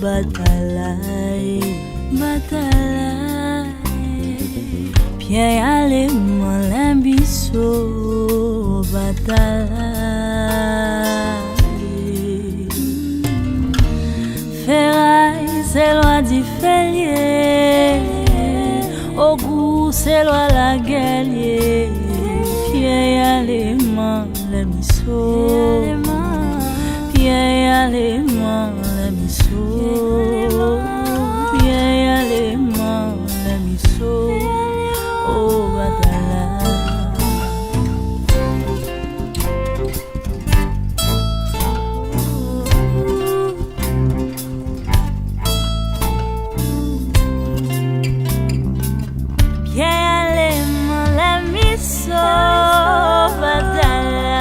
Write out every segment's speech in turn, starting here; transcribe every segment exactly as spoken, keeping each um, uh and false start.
Batay la, batay la. Pyè aleman lè miso batay la. Feray se lwa dife l ye. Ogou se lwa lagè l ye. Pyè aleman lè miso. Pyè aleman lè miso. Pyè aleman lè miso. O batay la. Pyè aleman lè miso batay la.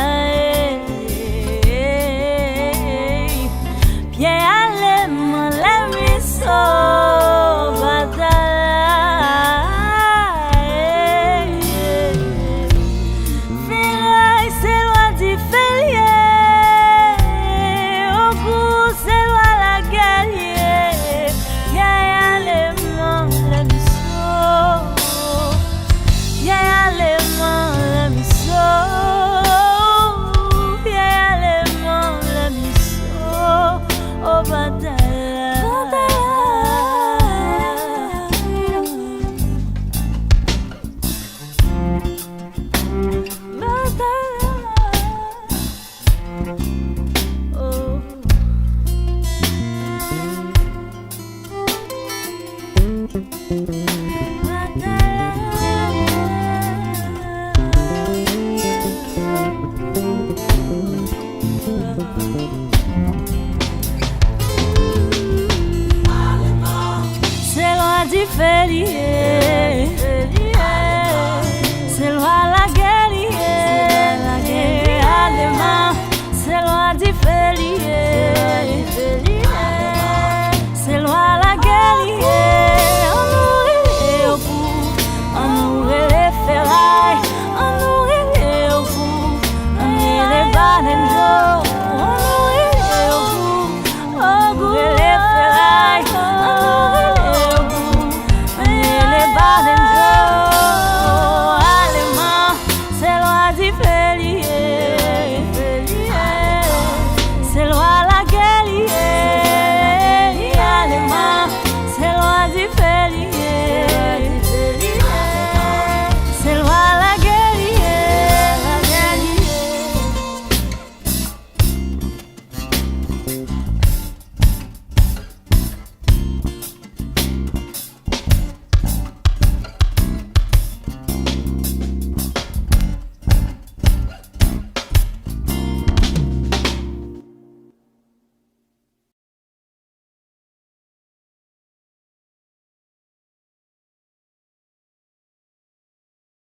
Pyè aleman lè miso batay la. Feray se lwa dife l ye. Ogou se lwa lagè l ye. Pyè aleman lè miso. Pyè aleman lè miso. Pyè aleman lè miso. O batay la. Batay la. Se lwa dife l ye. Se lwa lagè l ye. Aleman. Se lwa dife l ye. Se lwa lagè l ye.